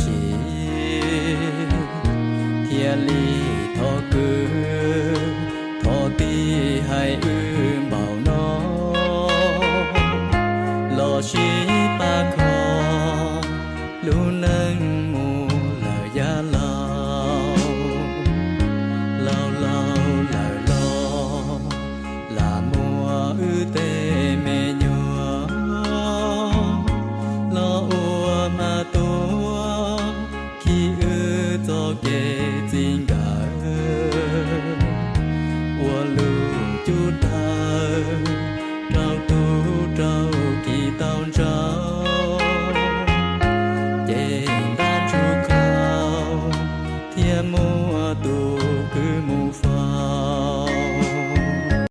ຊິ ທຽລລີ ຖໍກຶ ຖໍຕີ ໃຫ້ອຶມເບົາໜໍ ຫຼໍຊີປາກຄໍ ລູໜຶ່ງໝູ່ລະຢາລາວ ລາວລາວລາວລໍ ລາມົວອຶເຕເມຍໍ ລໍອົວມາຕົວ ຄີອຶຈໍເກຈິງກາເອ ອົວລູຈູຕາ ເຈົ້າຕູເຈົ້າກີຕາວເຈົ້າ ເຈນດານຊູເຂົ້າ ທຽມໂມ